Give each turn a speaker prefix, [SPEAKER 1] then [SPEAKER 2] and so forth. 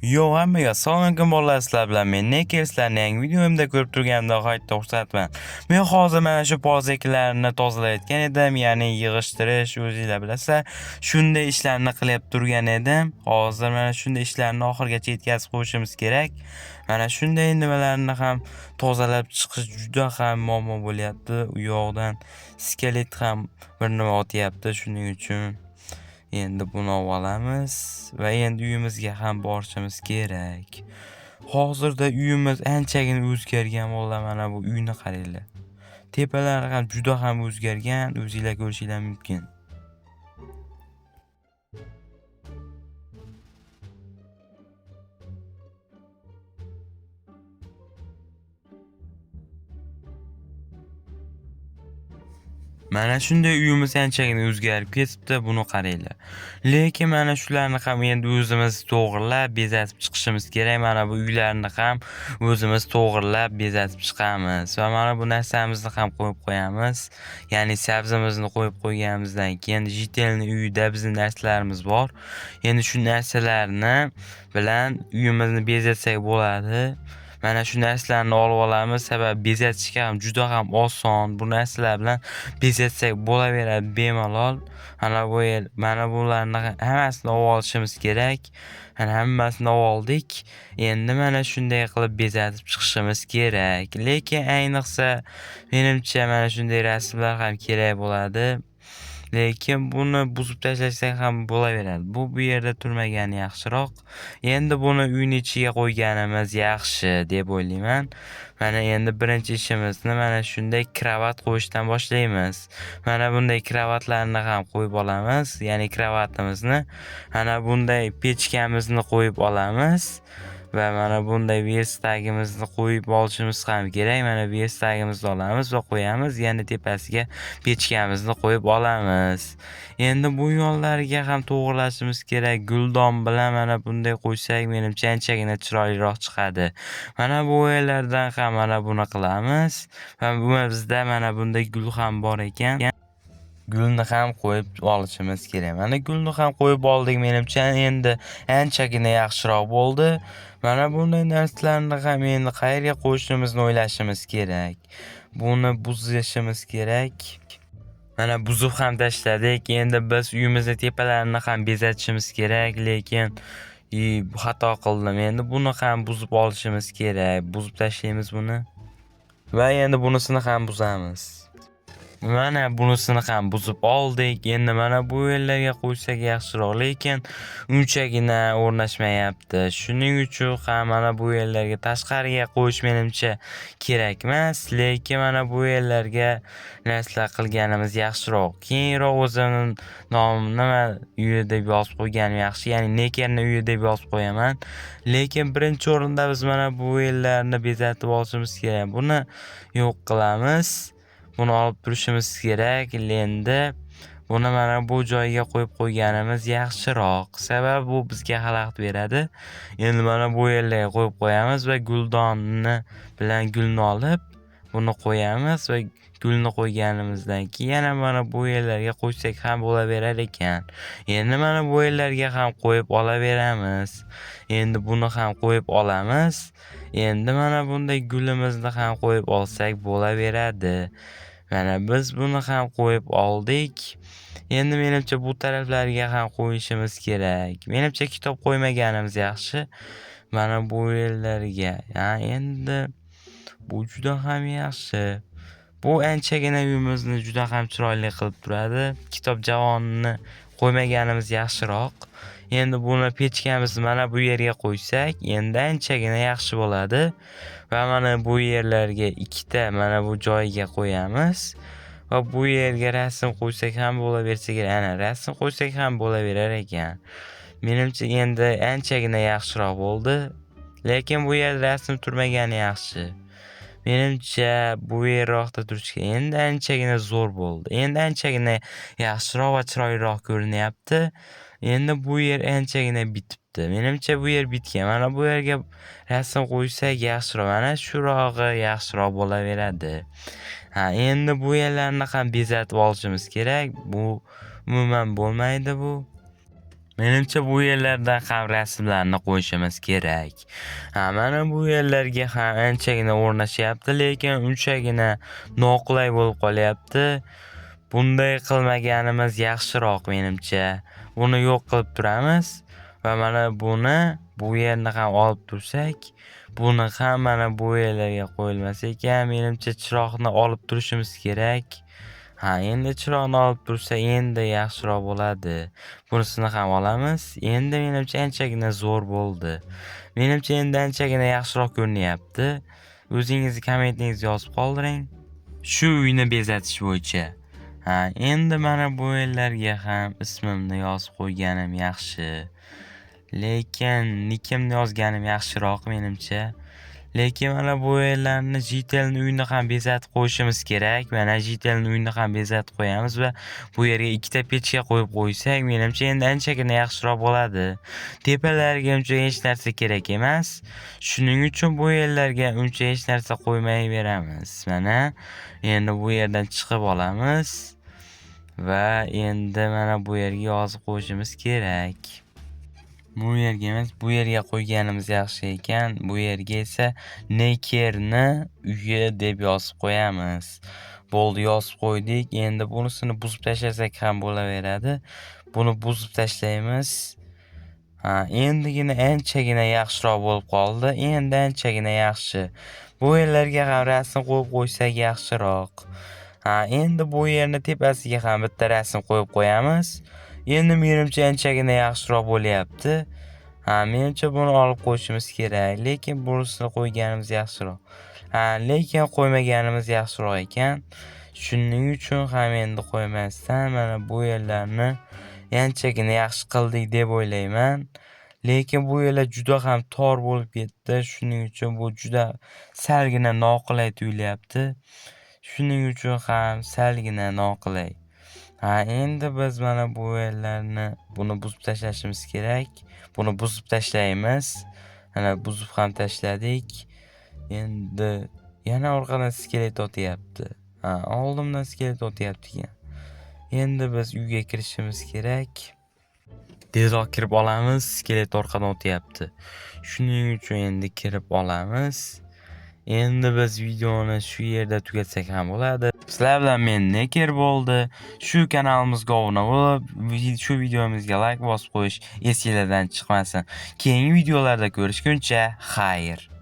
[SPEAKER 1] Yo, hammaga assalomu alaykum bolalar, sizlar bilan men Neker, sizlarni yangi videomda ko'rib turganimdan g'oyatda xursandman. Men hozir mana shu pozeklarni tozalayotgan edim, ya'ni yig'ishtirish, o'zingizlar bilasizlar, shunday ishlarni qilib turgan edim. Hozir mana shunday ishlarni oxirigacha yetkazib qo'yishimiz kerak. Mana shunday nimalarni ham tozalab chiqish juda ham muammo bo'lyapti. U yoqdan skelet ham bir nima otyapti, shuning uchun endi buni olamiz va endi uyimizga ham borishimiz kerak. Hozirda uyimiz anchagina o'zgargan bolalar, mana bu uyni qaranglar. Tepalari ham juda ham o'zgargan, o'zinglar ko'rishinglar mumkin. Mana shunday uyimiz anchagina o'zgarib ketibdi, buni qaranglar. Lekin mana shularni ham endi o'zimiz to'g'rilab bezatib chiqishimiz kerak. Mana bu uylarni ham o'zimiz to'g'rilab bezatib chiqamiz va mana bu narsamizni ham qo'yib qo'yamiz. Ya'ni sabzimizni qo'yib qo'yganimizdan keyin jitelning uyida bizning narsalarimiz bor. Endi shu narsalarni bilan uyimizni bezatsak bo'ladi. Mana shu narsalarni olib olamiz, sababi bezatishga ham juda ham oson. Bu narsalar bilan bezatsak bo'laveradi bemalol. Mana bu yer, mana bularni hammasini olib olishimiz kerak. Mana hammasini olib oldik. Endi mana shunday qilib bezatib chiqishimiz kerak. Lekin ayniqsa menimcha mana shunday rasmlar ham kerak bo'ladi. Lekin buni buzib tashlasak ham bo'laveradi. Bu yerda turmagani yaxshiroq. Endi buni uyning ichiga qo'yganimiz yaxshi deb o'ylayman. Mana endi birinchi ishimizni mana shunday kravat qo'yishdan boshlaymiz. Mana bunday kravatlarni ham qo'yib olamiz, ya'ni kravatimizni, mana bunday pechkamizni qo'yib olamiz va mana bunday verstagimizni qo'yib olishimiz ham kerak. Mana verstagimizni olamiz va qo'yamiz, yana tepasiga pechkamizni qo'yib olamiz. Endi bu yo'llarga ham to'g'rilashimiz kerak. Guldon bilan mana bunday qo'ysak, menimcha anchagina chiroyliroq chiqadi. Mana bu yerlardan ham mana buni qilamiz va bu bizda mana bunday gul ham bor ekan. Gulni ham qo'yib olishimiz kerak. Mana gulni ham qo'yib oldik, menimcha endi anchagina yaxshiroq bo'ldi. Mana bunday narsalarni ham endi qayerga qo'yishimizni o'ylashimiz kerak. Buni buzishimiz kerak. Mana buzib ham tashladik. Endi biz uyimizni tepalarini ham bezatishimiz kerak, lekin xato qildim. Endi buni ham buzib olishimiz kerak. Buzib tashlaymiz buni. Va endi bunisini ham buzamiz. Mana bunisini ham buzib oldik. Endi mana bu yerlarga qo'ysak yaxshiroq, lekin unchagina o'rnashmayapti. Shuning uchun ham mana bu yerlarga tashqariga qo'yish menimcha kerak emas, lekin mana bu yerlarga narsalar qilganimiz yaxshiroq. Keyinroq o'zimning nomimni nima uyi deb yozib qo'yganim yaxshi, ya'ni Nekerning uyi deb yozib qo'yaman. Lekin birinchi o'rinda biz mana bu yerlarni bezatib olishimiz kerak. Buni yo'q qilamiz. Buni olib turishimiz kerak. Endi buni mana bu joyga qo'yib qo'yganimiz yaxshiroq. Sababi bu bizga xalaqit beradi. Endi mana bu yerlarga qo'yib qo'yamiz va guldonni bilan gulni olib buni qo'yamiz va gulni qo'yganimizdan keyin yana mana bu yerlarga qo'ysak ham bo'laverar ekan. Endi mana bu yerlarga ham qo'yib olaveramiz. Endi buni ham qo'yib olamiz. Endi mana bunday gulimizni ham qo'yib olsak bo'laveradi. Mana biz buni ham qo'yib oldik. Endi menimcha bu taraflarga ham qo'yishimiz kerak. Menimcha kitob qo'ymaganimiz yaxshi. Mana bu yerlarga. Ha, endi bu juda ham yaxshi. Bu anchagina uyimizni juda ham chiroyli qilib turadi. Kitob javonni qo'ymaganimiz yaxshiroq. Endi buni pechkamizni mana bu yerga qo'ysak, endi anchagina yaxshi bo'ladi. Va mana bu yerlarga ikkita mana bu joyga qo'yamiz. Va bu yerga rasm qo'ysak ham bo'laversa kerak. Ana rasm qo'ysak ham bo'laverar ekan. Menimcha endi anchagina yaxshiroq bo'ldi. Lekin bu yerda rasm turmagani yaxshi. Menimcha bu yerroqda turishga endi anchagina zo'r bo'ldi. Endi anchagina yaxshiroq va chiroyliroq ko'rinyapti. Endi bu yer anchagina bitibdi. Menimcha bu yer bitgan. Mana bu yerga rasm qo'ysak yaxshiroq. Mana shurog'i yaxshiroq bo'laveradi. Ha, endi bu yerlarni ham bezatib olishimiz kerak. Bu umuman bo'lmaydi bu. Menimcha bu yerlarda ham rasmlarni qo'yishimiz kerak. Ha, mana bu yerlarga ham anchagina o'rnashyapti, lekin unchagina noqulay bo'lib qolyapti. Bunday qilmaganimiz yaxshiroq menimcha. Buni yo'q qilib turamiz va mana buni bu yerni ham olib tursak, buni ham mana bu yerlarga qo'yilmas ekan. Menimcha chiroqni olib turishimiz kerak. Ha, endi chiroqni olib tursa endi yaxshiroq bo'ladi. Bunisini ham olamiz. Endi menimcha anchagina zo'r bo'ldi. Menimcha endi anchagina yaxshiroq ko'rinyapti. O'zingizni kommentingizni yozib qoldiring. Shu uyni bezatish bo'yicha. Ha, endi mana bu yerlarga ham ismimni yozib qo'yganim yaxshi. Lekin nikimni yozganim yaxshiroq menimcha. Lekin mana bu yerlarni Jitelni uyini ham bezatib qo'yishimiz kerak. Mana Jitelni uyini ham bezatib qo'yamiz va bu yerga ikkita pechka qo'yib qo'ysak, menimcha endi anchagina yaxshiroq bo'ladi. Tepalarga uncha hech narsa kerak emas. Shuning uchun bu yerlarga uncha hech narsa qo'ymay beramiz. Mana endi bu yerdan chiqib olamiz va endi mana bu yerga yozib qo'yishimiz kerak. Bu yerga emas, bu yerga qo'yganimiz yaxshi ekan. Bu yerga esa Nekerni uyi deb yozib qo'yamiz. Bo'ldi, yozib qo'ydik. Endi bunisini buzib tashlasak ham bo'laveradi. Buni buzib tashlaymiz. Ha, endigina anchagina yaxshiroq bo'lib qoldi. Endi anchagina yaxshi. Bu yerlarga ham rasm qo'yib qo'ysak yaxshiroq. Ha, endi bu yerni tepasiga ham bitta rasm qo'yib qo'yamiz. Endi menimcha anchagina yaxshiroq bo'lyapti. Ha, menimcha buni olib qo'yishimiz kerak, lekin bunisini qo'yganimiz yaxshiroq. Ha, lekin qo'ymaganimiz yaxshiroq ekan. Shuning uchun ham endi qo'ymasdan mana bu yerlarni anchagina yaxshi qildik deb o'ylayman. Lekin bu yerlar juda ham tor bo'lib ketdi. Shuning uchun bu juda salgina noqulay tuyulyapti. Shuning uchun ham salgina noqulay. Ha, endi biz mana bu yerlarni buni buzib tashlashimiz kerak. Buni buzib tashlaymiz. Mana buzib ham tashladik. Endi yana orqadan skelet otyapti. Ha, oldimdan skelet otyapti ekan. Endi biz uyga kirishimiz kerak. Tezroq kirib olamiz, skelet orqadan o'tyapti. Shuning uchun endi kirib olamiz. Endi biz videoni shu yerda tugatsak ham bo'ladi. Sizlar bilan men Neker bo'ldi. Shu kanalimizga obuna bo'lib, shu videomizga like bosib qo'yish esinglardan chiqmasin. Keyingi videolarda ko'rishguncha xayr.